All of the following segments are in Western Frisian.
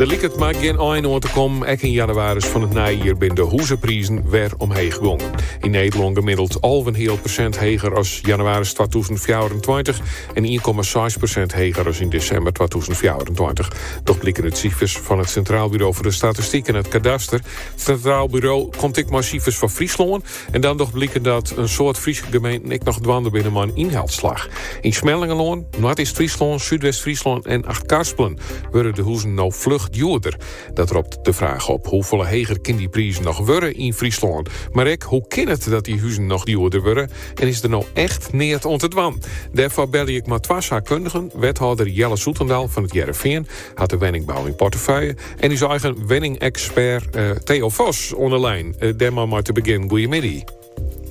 Der liket mar gjin ein oan te kommen. Ek yn jannewaris fan it nije jier binne de hûzeprizen wer omheech gongen. Yn Nederlân gemiddeld 11,5% heger as jannewaris 2024 en 1,6% heger as yn desimber 2024. Docht bliken út sifers fan it Sintraal Buro foar de Statistyk en it Kadaster. It Sintraal Buro komt ek mei sifers foar Fryslân. En dan docht bliken dat in soad Fryske gemeenten ek noch dwaande binne mei in ynhelslach. Yn Smellingerlân, Noardeast-Fryslân, Súdwest-Fryslân en Achtkarspelen wurde de huzen no fluch djoerder. Dat ropt de fraach op, hoefolle heger kin dy prizen noch wurde yn Fryslân? Mar ek, hoe kin it dat dy huzen noch djoerder wurde? En is der no echt neat oan te dwaan? Dêrfoar belje ik mei twa saakkundigen, wethâlder Jelle Zoetendal fan It Hearrenfean hat de wenningbou yn portefeuille en ús eigen wenningekspert eh, Theo Vos oan de lijn. Eh, dêr mei te begjinnen. Goeiemiddei.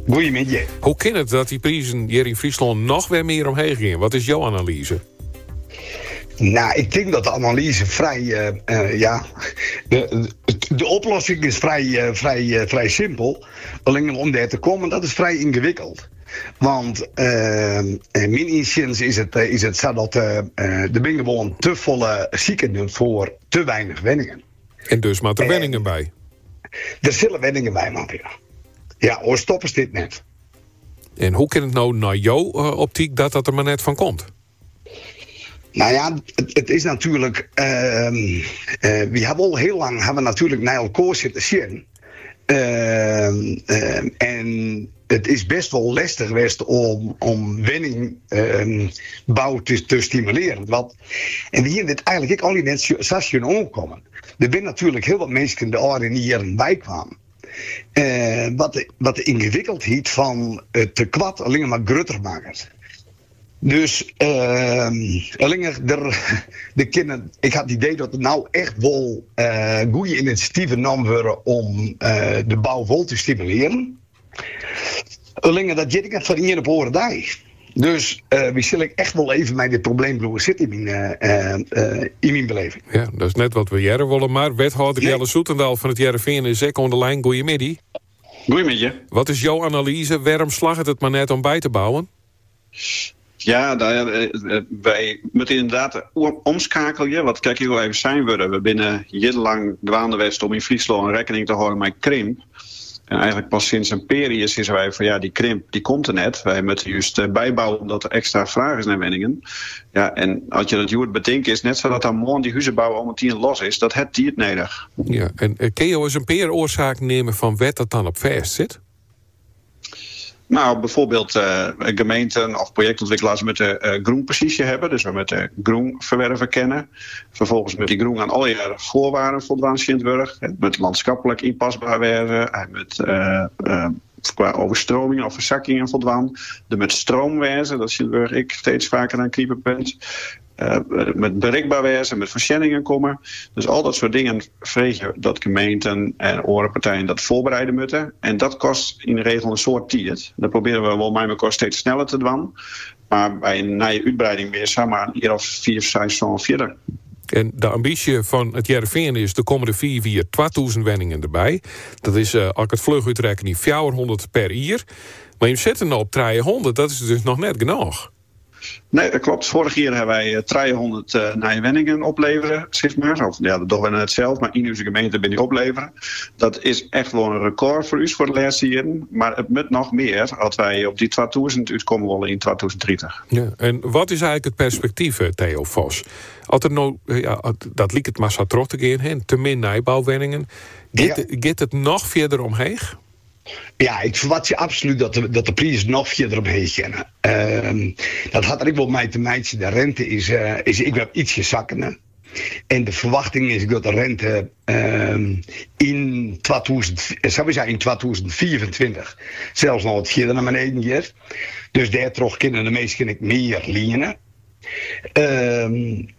Goeiemiddei. Hoe kin it dat dy prizen hjir yn Fryslân noch wer mear omheech gean? Wat is jo analyze? Nou, ik tink dat de analyze frij, uh, ja, de oplossing is frij, uh, frij, frij simpel. Allinne om dêr te kommen, dat is frij yngewikkeld. Want myn ynsiens is it sa dat der binne gewoan te folle sikenden foar te weinich wenningen. En dus moat der wenningen by? Der sille wenningen by moatte, ja. Ja, oars stoppest dit net. En hoe kin it no nei jo optyk dat dat der mar net fan komt? Nou ja, it is natuerlik. Uh, wy hawwe al hiel lang hawwe natuerlik nei elkoar sitten sjen. Uh, en it is best wol lestich west om wenningbou te stimulearjen. Want, en wy hiene dit eigenlik ek allegear net sa sjen oankommen. Der binne natuerlik hiel wat minsken de ôfrûne jierren bykaam. Wat de yngewikkeldheid fan it tekoart allinne mar grutter makket. Dus allinnich der, der kinne, ik ha it idee dat der no echt wol goede inisjativen nommen wurde om de bou wol te stimulearjen. Allinne dat giet ek net fan ien op oare dei. Dus wy sille ek echt wol even mei dit probleem bliuwe sitten yn myn, yn myn beleving. Ja, dat is net wat we hearre wolle, mar wethâlder Jelle Zoetendal fan It Hearrenfean is ek oan de lijn. Goeiemiddei. Goeiemiddei. Wat is jo analyze? Wêrom slagget it mar net om by te bouwen? Ja, nou ja, wy moatte ynderdaad omskeakelje. Wat krekt al even sein wurde. We binne jierrenlang dwaande west om yn Fryslân rekkening te hâlden mei krimp. En eigenlik pas sinds in pear jier sizze wy fan ja, dy krimp dy komt der net. Wy moatte just bybouwe omdat der ekstra fraach is nei wenningen. Ja, en as je dat hjoed betinke, is it net sa dat dan moarn dy huzebou al metien los is. Dat hat tiid nedich. Ja, en kinne jo ris in pear oarsaken neame fan wêr't dat dan op fêst sit? Nou, bijvoorbeeld gemeenten of projectontwikkelaars moeten grûnposysje hawwe. Dus we moatte grûn ferwerve kinne. Ferfolgens moat dy grûn oan allegear foarwaarden foldwaan tsjintwurdich. It moat landschappelijk ynpasber wêze. Hy moat kwa overstroming of verzakkingen foldwaan. Der moat stroom wêze, dat is tsjintwurdich ek steeds faker in knipepunt. It moat berikber wêze, moat foarsjenningen komme. Dus al dat soart dingen freegje dat gemeenten en oare partijen dat foarbereide moatte. En dat kostet yn 'e regel in soad tiid. Dat probearje we wol mei mekoar steeds sneller te dwaan. Mar by in nije útbreiding binne je samar in jier of fiif, seis, sân fierder. En de ambysje fan It Hearrenfean is de kommende 5 jier 2000 wenningen derby. Dat is, as ik it fluch útrekkenje, 400 per jier. Mar jim sitte no op 300, dat is dus noch net genôch. Nee, dat klopt. Foarich jier hawwe wy 300 nije wenningen oplevere, sis mar. Of ja, dat dogge we net sels, mar yn ús gemeente binne dy oplevere. Dat is echt wol in rekôr foar ús foar de lêste jierren. Mar it moat noch mear as wy op dy 2000 útkomme wolle yn 2030. Ja, en wat is eigenlik it perspektyf, Theo Vos? As der no, ja, dat liket mar sa troch te gean, hè, te min nijbouwenningen. Giet, giet it noch fierder omheech? Ja, ik ferwachtsje absolút dat de prizen noch fierder omheech geane. Dat hat der ek wol mei te meitsjen, de rente is ek wer ytsje sakkende. En de ferwachting is dat de rente yn 2000, sawiesa yn 2025 sels noch wat fierder nei beneden giet. Dus dêrtroch kinne de minsken ek mear liene.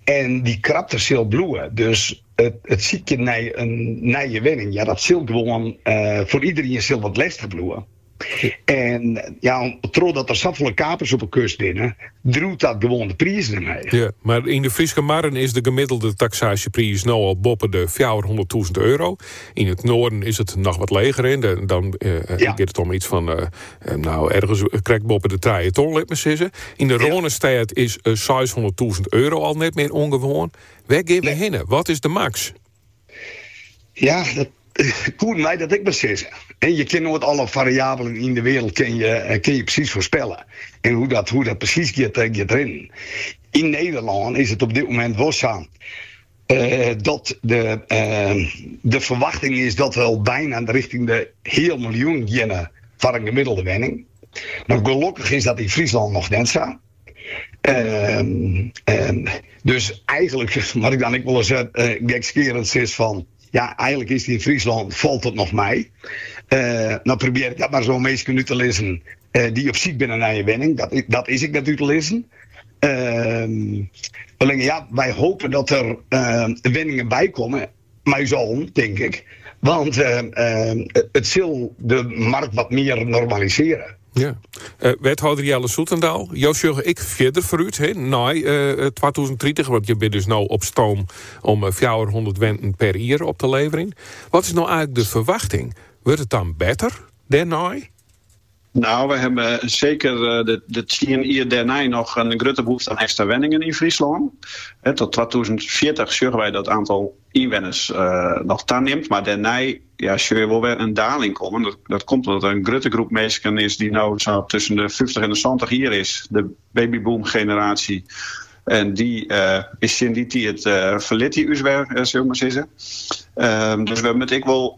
En dy krapte sil bliuwe. Dus it sykjen nei in nije wenning, ja, dat sil gewoan foar iderien sil wat lestich bliuwe. En ja, trochdat der safolle kapers op 'e kust binne, driuwt dat gewoan de prizen omheech. Ja, mar yn de Fryske Marren is de gemiddelde taksaasjepriis no al boppe de 400.000 euro. Yn it noarden is it noch wat leger. Hè. Dan giet it om iets fan nou, ergens krekt boppe de trije ton, lit me sizze. Yn de Rânestêd is 600.000 euro al net mear ûngewoan. Wêr gean we hinne? Wat is de maks? Ja, dat koenen wy dat ek mar sizze. En je kinne noait alle fariabelen yn de wereld kin je, eh, kin je presys foarspelle. En hoe dat presys giet, eh, giet rinnen. Yn Nederlân is it op dit momint wol sa eh, dat de, de ferwachting is dat we al byna rjochting de heal miljoen geane foar in gemiddelde wenning. No, gelokkich is dat yn Fryslân noch net sa. Dus eigenlik, wat ik dan ek wolris uh, gekskerend sis fan, ja, eigenlik is it yn Fryslân, falt it noch mei. Uh, no probearje ik dat mar oan minsken út te lizzen uh, dy't op syk binne nei in wenning. Dat, dat is ek net út te lizzen. Allinne ja, wy hoopje dat der wenningen by komme, mei ús allen, tink ik. Want it sil de markt wat mear normalisearje. Ja. Uh, wethâlder Jelle Zoetendaal, jo sjogge ek fierder foarút he, nei uh, 2030, want je binne dus no op stoom om 400 wenten per jier op te leverjen. Wat is no eigenlik de ferwachting? Wurdt it dan better dêrnei? No, we hawwe seker de, de 10 jier dêrnei noch in grutte behoefte oan ekstra wenningen yn Fryslân. Tot 2040 sjogge wy dat oantal ynwenners noch tanimt, mar dêrnei ja, sjogge we wol wer in daling kommen. Dat, dat komt omdat der in grutte groep minsken is dy't no sa tusken de 50 en de 70 jier is, de babyboom generaasje. En dy uh, is tsjin dy tiid uh, ferlit dy ús wer, sil ik mar sizze. Dus we moatte ek wol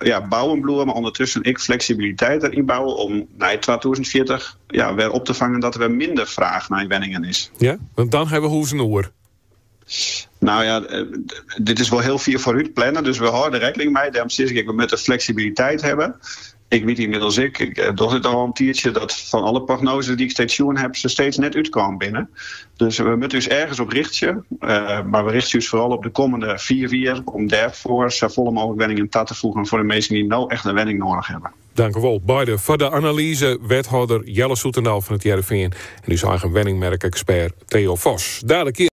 ja, bouwen bliuwe, mar ûndertusken ek fleksibiliteit deryn bouwe om nei 2040 ja, wer op te fangen dat der wer minder fraach nei wenningen is. Ja, want dan hawwe we huzen oer. No ja, dit is wol hiel fier foarút planne, dus we hâlde der rekkening mei. Dêrom sis ik, we moatte fleksibiliteit hawwe. Ik wit ynmiddels ek, ik doch dit al in tiidsje, dat fan alle prognoses dy't ik steeds sjoen ha, se steeds net útkaam binne. Dus we moatte ús ergens op rjochtsje, mar we rjochtsje ús foaral op de kommende 5 jier om dêrfoar safolle mooglik wenningen ta te foegjen foar de minsken dy't no echt in wenning nedich hawwe. Dank u wol, beide, foar de analyze. Wethâlder Jelle Zoetendaal fan It Hearrenfean en ús eigen wenningmerkekspert Theo Vos. Dadelijk.